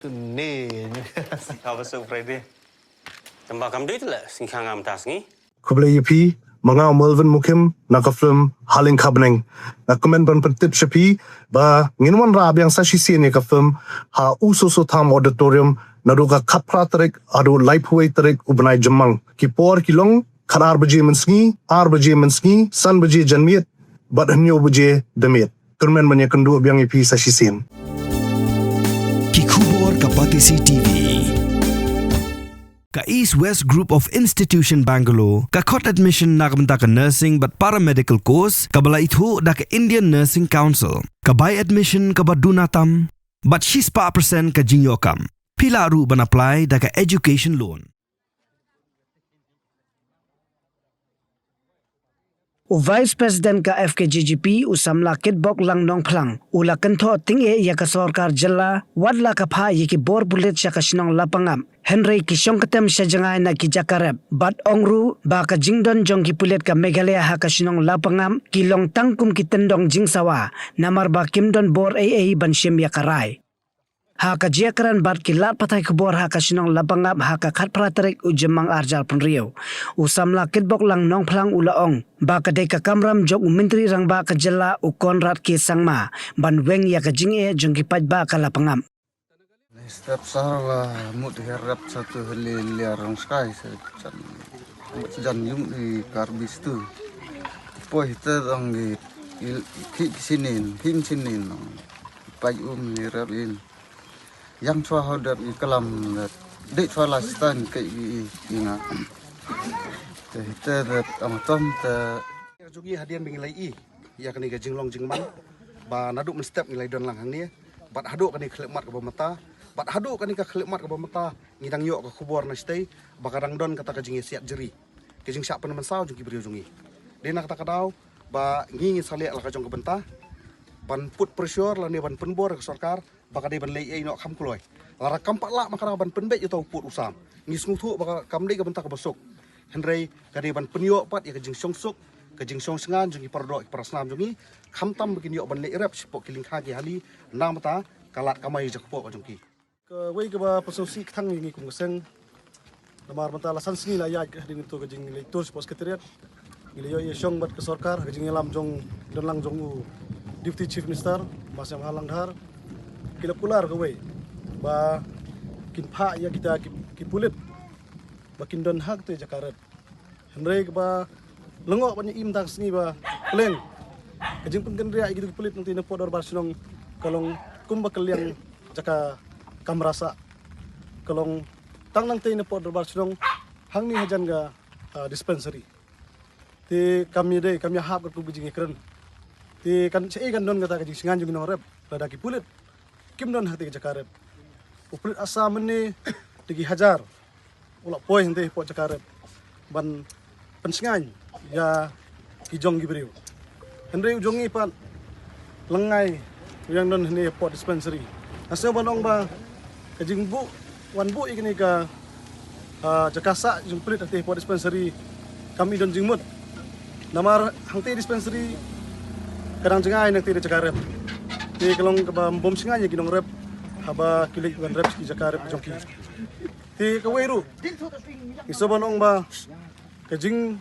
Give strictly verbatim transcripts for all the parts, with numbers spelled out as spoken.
Ni. Ka ba su Friday. Tamba kam dei la sing khang am tas ngi. Khublei ïa phi, ma nga u Melvin Mukim, na ka film Haleng Khabneng. Nga kmen ban pyntip sha phi ba ngin wanrah biang sa shisien ïa ka film ha U Soso Tham Auditorium naduh ka khatphra tarik haduh laiphew wei tarik u bnai Jymmang. Ki por ki long khatar baje mynsngi, ar baje mynsngi, san baje janmiet bad hynñiew baje damiet. Kyrmen ban ïakynduh biang ïa phi sa shisien. Ki khubor ka Batesi T V. Ka East West Group of Institution Bangalore ka khot admission na ka bynta ka nursing bad paramedical course kaba la ithuh da ka Indian Nursing Council. Ka bai admission kaba duna tam bad shispah percent ka jingïoh kam. Phi lah ruh ban apply da ka education loan. U Vice President ka F K J G P u samla Kitbok Lang Nongphlang u la kynthoh tyngeh ïa ka sorkar jylla wat la ka phah ïa ki bor pulit sha ka shnong Lapangap, hynrei ki shong kyntem sha jngai na ki jaka rep, bad ong ruh ba ka jingdon jong ki pulit ka Meghalaya ha ka shnong Lapangap ki long tang kum ki tyndong jingsawa namar ba kim don bor ei ei ban shim ïa ka rai. Ha ka jingïakren bad ki lad pathai khubor ha ka shnong Lapangap ha ka khatphra tarik u Jymmang arhajar phew hynriew, u samla Kitbok Lang Nongphlang u la ong ba ka dei ka kamram jong u Myntri Rangbah ka jylla u Conrad K Sangma ban weng ïa ka jingeh jong ki paidbah ka Lapangap. Step sar la mut hi rep satu heli lia rong sky se jan jan yung di karbis tu. Poi te dong di ki sinin, hin sinin dong. Pai um ni rep in. Yang chwa ho dep i kalam dat. Dek chwa la stan ke i i nga. Te te dat ang tom te. Jong i hadien bing lai i. Ïa kane ka jinglong jingman ba naduh mynstep ngi la don lang hangne bad haduh kane ka khyllipmat kaba mynta bad haduh kane ka khyllipmat kaba mynta ngi dang ïoh ka khubor na shatei ba ka dang don kata ka jingïasiat jri ka jingshah pynmynsaw jong ki briew jong ngi. Dei na kata ka daw ba ngi ngin sa leh la ka jong ka bynta ban put pressure lane ban pynbor ka sorkar ba ka dei ban leh ei noh kham kloi. Lada kam pat lah ma ka ban pynbeit ïa uta u pud u sam. Ngi sngewthuh ba ka kam dei ka bynta kaba suk. Hynrei ka dei ban pynïoh pat ïa ka jingshongsuk, ka jingshongsngan jong ki paradoh ki parasnam jong ngi. Khamtam ba kin ïoh ban leh rep shapoh ki lyngkha ki hali namar ta ka lad kamai jakpoh ka jong ki. Kawei kaba pynshong sih kthang ïa ngi kum ka seng. Namar mynta la san sngi la ïaid ka hadien to ka jingleit tour shapoh secretariat. Ngi la ïoh ïa shong bad ka sorkar ka jingïalam jong don lang jong u Deputy Chief Minister Bah Shyam Bha Langdhar. Ki la kular kawei ba kin phah ïa kita ki, ki pulit ba kin don ha kata jaka rep. Hynrei kaba lyngngoh ban ïa im tang sngi ba pleng ka jingpynkynriah ïa ki pulit nangta na pdeng dorbar shnong ka long kumba ka liang jaka kamra sah ka long tang nangta na pdeng dorbar shnong hangne hajan ka dispensary. Te kam ïa dei kam ïa hap ka kum ka jingïakren. Te kan shaei kan don kata ka jingsngan jong ki nongrep lada ki pulit kim don ha kata ka jaka rep. U pulit Assam mynne da ki hajar u la poi hangta hapoh jaka rep ban pynsngan ïa ki jong ki briew. Hynrei u jong ngi pat lyngngai u ïa don hangne hapoh dispensary. Nga sngew ban ong ba ka jingbuh wan buh ïa kane ka jaka sah jong pulit hangta hapoh dispensary kam i don jingmut. Namar hangta dispensary ka dang jngai nangta da jaka rep. Te ka long kaba bym shngaiñ ïa ki nongrep haba ki leit ban rep ki jaka rep jong ki. Te kawei ruh ngi sngew ban ong ba ka jingïaishah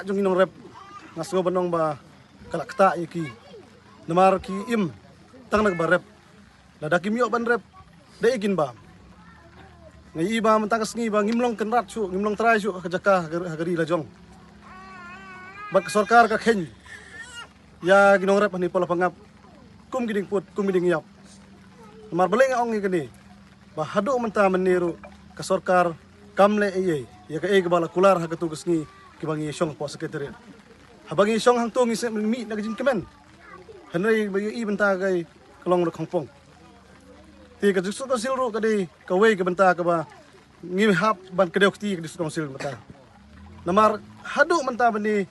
jong ki nongrep nga sngew ban ong ba ka la ktah ïa ki. Namar ki im tang na kaba rep. Lada kim ïoh ban rep da ïa kin bam. Nga i ba mynta ka sngi ba ngim long kynrad shuh ngim long trai shuh ha ka jaka ha ka ri la jong. Bad ka sorkar ka kheiñ ïa ki nongrep hangne hapoh Lapangap kum ki diengput kum ki diengïap. Namar balei nga ong ïa kane ba haduh mynta mynne ruh ka sorkar kam leh ei ei ïa kaei kaba la kular ha kato ka sngi kiba ngi shong hapoh secretariat. Haba ngi shong hangto ngi sngewmih na ka jingkmen. Hynrei ba ïohi mynta ka ka long da khongpong. Te ka District Council ruh ka dei kawei ka bynta kaba ngi hap ban kdew kti ka District Council mynta. Namar haduh mynta mynne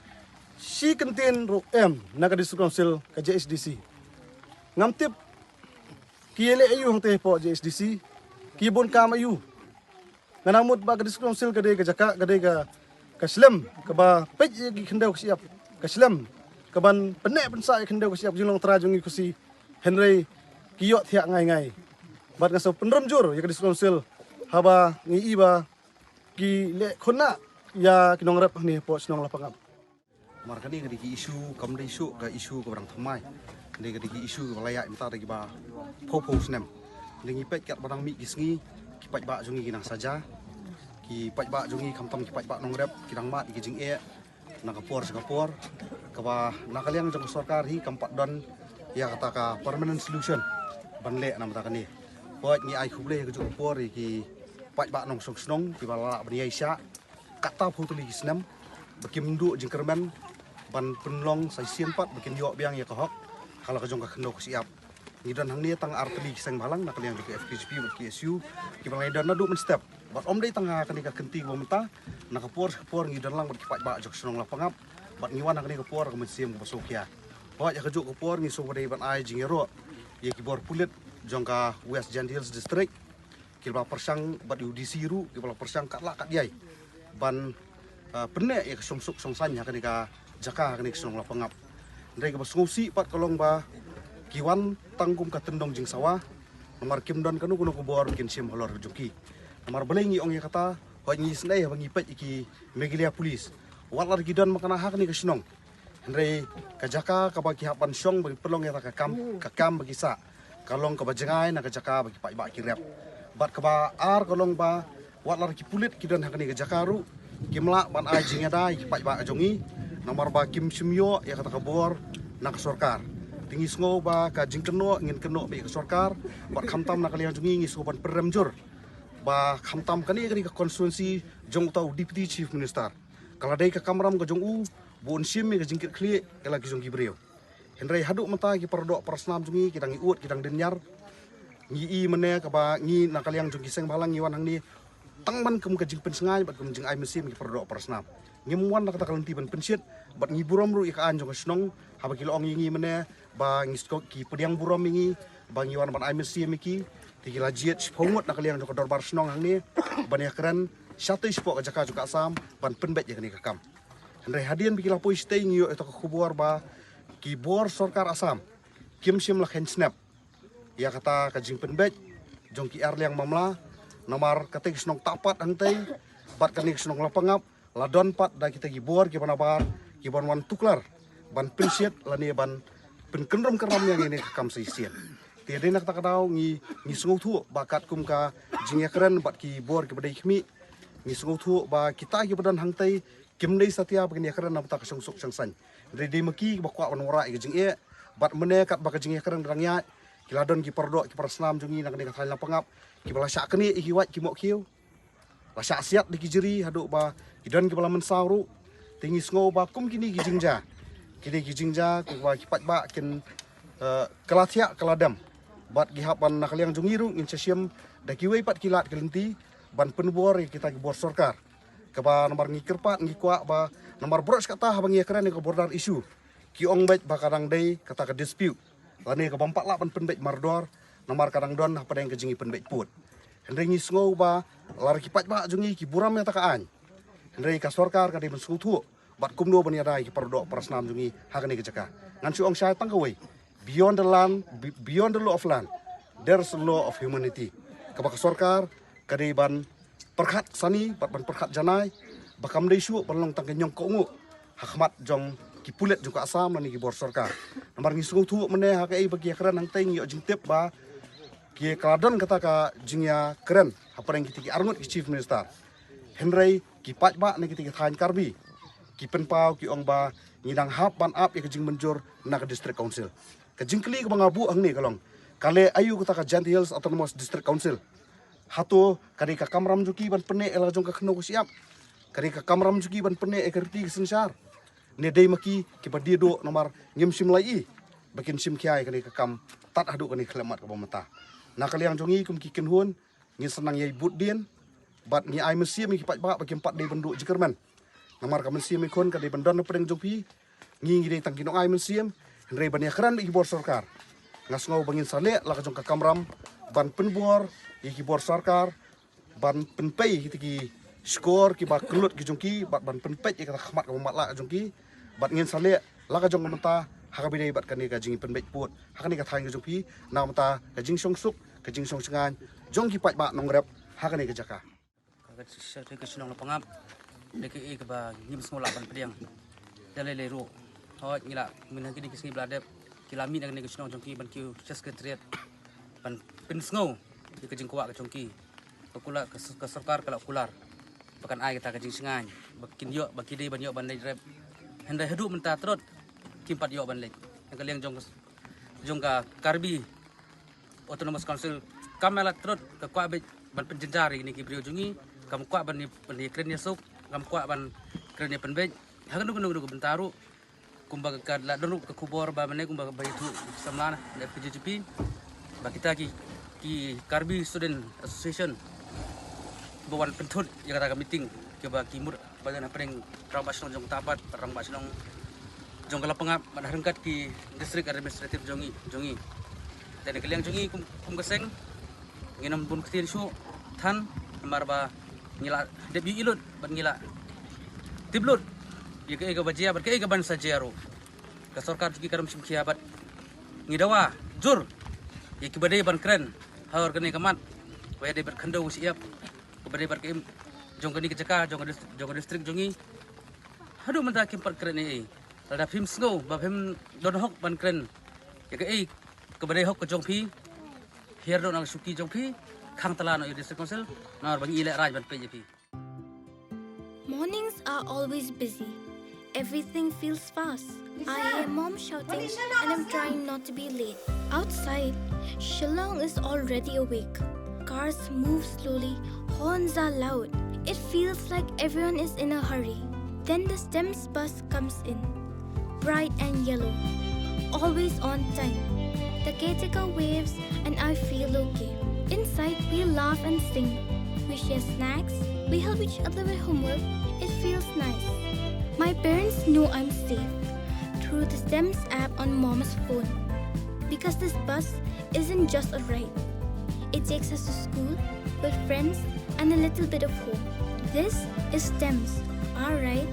shi kyntien ruh em na ka District Council ka J H D C. Ngam tip ki ïaleh aïu hangta hapoh J H D C ki bun kam aïu. Nga nang mut ba ka District Council ka dei ka jaka ka dei ka ka shlem kaba peit ïa ki khyndew ka shyiap ka shlem kaban pynneh pynsah ïa khyndew ka shyiap jinglong trai jong ngi khusi. Hynrei ki ïoh thiah ngai ngai. Bad nga sa pynrem jur ïa ka District Council haba ngi i ba ki leh khun na ïa ki nongrep hangne hapoh shnong Lapangap. Mar kane ka dei ki issue, kam dei shuh ka issue kaba dang thymmai. Kane ka dei ki issue kaba la ïaid mynta da kiba phew phew snem. Kane ngi peit katba dang mih ki sngi, ki paidbah jong ngi ki nang saja. Ki paidbah jong ngi khamtam ki paidbah nongrep ki dang mad ïa ki jingeh na ka por sha ka por, kaba na ka liang jong ka sorkar hi kam pat don ïa kata ka permanent solution ban leh namar kane. Hooid, ngi ai khublei ha kajuh ka por ïa ki paidbah nongshong shnong kiba la lah ban ïaishah katta phew tylli ki snem ba kim duh jingkyrmen ban pynlong sa shisien pat ba kin ïoh biang ïa ka hok ha la ka jong ka khyndew ka shyiap. Ngi don hangne tang ar tylli ki seng bhalang na ka liang jong ka F K J P bad K S U kiba la don naduh mynstep. Bad ym dei tang ha kane ka kynti kaba mynta, na ka por sha ka por ngi don lang bad ki paidbah jong ka shnong Lapangap. Bad ngi wan ha kane ka por ha ka mynsiem kaba sngewkhia. Hooid, ha kajuh ka por ngi sngewbha dei ban ai jingïaroh ïa ki bor pulit jong ka West Jaintia Hills District, kiba la pyrshang bad ïa u D C ruh kiba la pyrshang katba lah katba ïai ban, ah, pynneh ïa ka shongsuk shongsaiñ ha kane ka jaka, ha kane ka shnong Lapangap. Hynrei kaba sngewsih pat ka long ba ki wan tang kum ka tyndong jingsawa, namar kim don kano kano ka bor ba kin shim halor jong ki. Namar balei ngi ong ïa kata? Hooid, ngi sngewsih haba ngi peit ïa ki Meghalaya Police, wat la ki don makna ha kane ka shnong, hynrei ka jaka kaba ki hap ban shong ba ki pynlong ïa ka kam, ka kam ba ki sah, ka long kaba jngai na ka jaka ba ki paidbah ki rep. Bad kaba ar ka long ba wat la ki pulit ki don ha kane ka jaka ruh kim lah ban ai jingïada ïa ki paidbah jong ngi, namar ba kim shym ïoh ïa kata ka bor na ka sorkar. Te ngi sngew ba ka jingkynnoh ngin kynnoh beit ïa ka sorkar, bad khamtam na ka liang jong ngi ngi sngew ban pynrem jur ba khamtam kane ka dei ka constituency jong uta u Deputy Chief Minister. Ka la dei ka kamram ka jong u ba un shim ïa ka jingkitkhlieh ïa la ki jong ki briew. Hynrei haduh mynta ki paradoh parasnam jong ngi ki dang ïa ud, ki dang dynñiar. Ngi i mynne kaba ngi na ka liang jong ki seng bhalang ngi wan hangne tang ban kum ka jingpynsngew bad kum jingai mynsiem ki paradoh parasnam. Ngim wan na kata ka lynti ban pynshit, bad ngi burom ruh ïa ka aiñ jong ka shnong haba ki la ong ïa ngi mynne ba ngi sdang ki pdiang burom ïa ngi ba ngi wan ban ai mynsiem ïa ki. Te ki la jied shiphew ngut na ka liang jong ka dorbar shnong hangne ban ïakren shatei shapoh ka jaka jong ka Assam ban pynbeit ïa kane ka kam. Hynrei hadien ba ki la poi shatei ngi ïoh ïa ka khubor ba ki bor sorkar Assam kim shym la kheiñ snep ïa kata ka jingpynbeit jong ki arliang mamla, namar katei ka shnong Tahpat hangtei bad kane ka shnong Lapangap la don pat da kita ki bor kiba nabar kiban wan tuklar ban pynshit lane ban pynkynrum kynram ïa kane ka kam sa shisien. Te dei na kata ka daw ngi, ngi sngewthuh ba katkum ka jingïakren bad ki bor kiba dei khmih, ngi sngewthuh ba kita kiba don hangtei kim dei satia ba kin ïakren na bynta ka shongsuk shongsaiñ. Hynrei dei ma ki kiba kwah ban wanrah ïa ka jingeh. Bad mynne katba ka jingïakren ka dang ïaid, ki la don ki paradoh ki parasnam jong ngi na kane ka thaiñ Lapangap kiba la shah knieh ïa ki wait ki mohkhiew, la shah siat da ki jri haduh ba ki don kiba la mynsaw ruh. Te ngi sngew ba kum kine ki jingjia, kine ki jingjia kiba ki paidbah kin, eh, kylla thiah kylla dem. Bad ki hap ban na ka liang jong ngi ruh ngin sa shim da kiwei pat ki lad ki lynti ban pynbor ïa kita ki bor sorkar. Kaba namar ngi kyrpad ngi kwah ba namar baroh shi katta haba ngi ïakren ïa ka border issue, ki ong beit ba ka dang dei kata ka dispute lane kaba ym pat lah ban pynbeit mardor, namar ka dang don hapdeng ka jingïapynbeit pud. Hynrei ngi sngew ba lada ki paidbah jong ngi ki burom ïa kata ka aiñ, hynrei ka sorkar ka dei ban sngewthuh bad kumno ban ïada ïa ki paradoh parasnam jong ngi ha kane ka jaka. Ngan shu ong shai tang kawei, beyond the land, be-, beyond the law of land, there's a law of humanity. Kaba ka sorkar ka dei ban pyrkhat sani bad ban pyrkhat janai ba kam dei shuh ban long tang ka ñiong kohnguh ha khmat jong ki pulit jong ka Assam lane ki bor sorkar. Namar ngi sngewthuh mynne ha kaei ba ki ïakren hangtei ngi ïoh jingtip ba ki ka la don kata ka jingïakren hapdeng kita ki arngut ki chief minister. Hynrei ki paidbah na kita ki thaiñ Karbi ki pynpaw ki ong ba ngi dang hap ban ap ïa ka jingmynjur na ka district council. Ka jingkylli kaba nga buh hangne ka long, ka leh aïu kata ka Jaintia Hills Autonomous District Council? Hato ka dei ka kamram jong ki ban pynneh ïa la jong ka khyndew ka shyiap? Ka dei ka kamram jong ki ban pynneh ïa ka riti ka synshar? Ne dei ma ki kiba die duh namar ngim shym la ïohi ba kin shim khia ïa kane ka kam tad haduh kane ka khyllipmat kaba mynta? Na ka liang jong ngi kum ki kynhun, ngin sa nang ïai bud dien bad ngi ai mynsiem ïa ki paidbah ba kim pat dei ban duh jingkyrmen. Namar ka mynsiem ïakhun ka dei ban don hapdeng jong phi. Ngi ngi dei tang ki nongai mynsiem, hynrei ban ïakren bad ki bor sorkar, nga sngew ba ngin sa leh la ka jong ka kamram ban pynbor ïa ki bor sorkar ban pynpei kita ki shkor kiba kyllut ki jong ki bad ban pynpeit ïa kata ka khmat kaba matlah ka jong ki. Bad ngin sa leh la ka jong ka mynta ha kaba ïadei bad kane ka jingpynbeit pud ha kane ka thaiñ ka jong phi, namar ka jingshongsuk, ka jingshongsngaiñ jong ki paidbah nongrep ha kane ka jaka. Ka, ka, ka shnong Lapangap, da kaei kaba ngim sngew lah ban pdiang da lei lei ruh. Hooid, ngi la, mynta kine ki sngi ba la dep, ki la mih na kane ka shnong jong ki ban kiew sha secretariat ban pynsngew ïa ka jingkwah ka jong ki. Ka kular, ka, ka sorkar ka la kular ba kan ai kata ka jingshngaiñ ba kin ïoh, ba ki dei ban ïoh ban leit rep. Hynrei haduh mynta trud kim pat ïoh ban leit. Na ka liang jong ka, jong ka Karbi Autonomous Council, kam ïa la trud ka kwah beit ban pynjynjar ïa kine ki briew jong ngi, kam kwah ban ïa, ban ïa kren ïa suk, kam kwah ban kren ïa pynbeit ha kano kano kano ka bynta ruh. Kumba ka la don ruh ka khubor ba mynne kumba ba ïathuh samla na F K J G P ba kita ki, ki Karbi Student Association ba wan pynthut ïa kata ka meeting kiba ki mut ba don hapdeng rangbah shnong jong Tahbat, rangbah shnong jong ka Lapangap, bad ha ryngkat ki district administrative jong ngi, jong ngi. Te na ka liang jong ngi kum, kum ka seng ngin ym bun ktien shuh than, namar ba ngi la dep ïohi lut bad ngi la tip lut ïa kaei kaba jia bad kaei kaban sa jia ruh. Ka sorkar jong ki ka dang shim khia bad ngi dawa jur ïa kiba dei ban kren ha kane ka mat, ba ïadei bad khyndew shyiap kaba dei bad ka im jong kane ka jaka, jong ka dist-, jong ka district jong ngi. Haduh mynta kim pat kren ei ei. Lada phim sngew ba phim don hok ban kren ïa kaei kaba dei hok ka jong phi, hiar noh na ka shuki jong phi, khang tala noh ïa district council, namar ba ngi lehrain ban peit ïa phi. Mornings are always busy. Everything feels fast. I hear mom shouting and I'm trying not to be late. Outside, Shillong is already awake. Cars move slowly, horns are loud. It feels like everyone is in a hurry. Then the STEMS bus comes in, bright and yellow, always on time. The caretaker waves and I feel okay. Inside, we laugh and sing. We share snacks. We help each other with homework. It feels nice. My parents know I'm safe through the STEMS app on mom's phone. Because this bus isn't just a ride. It takes us to school, with friends, and a little bit of home. This is STEMS, our ride,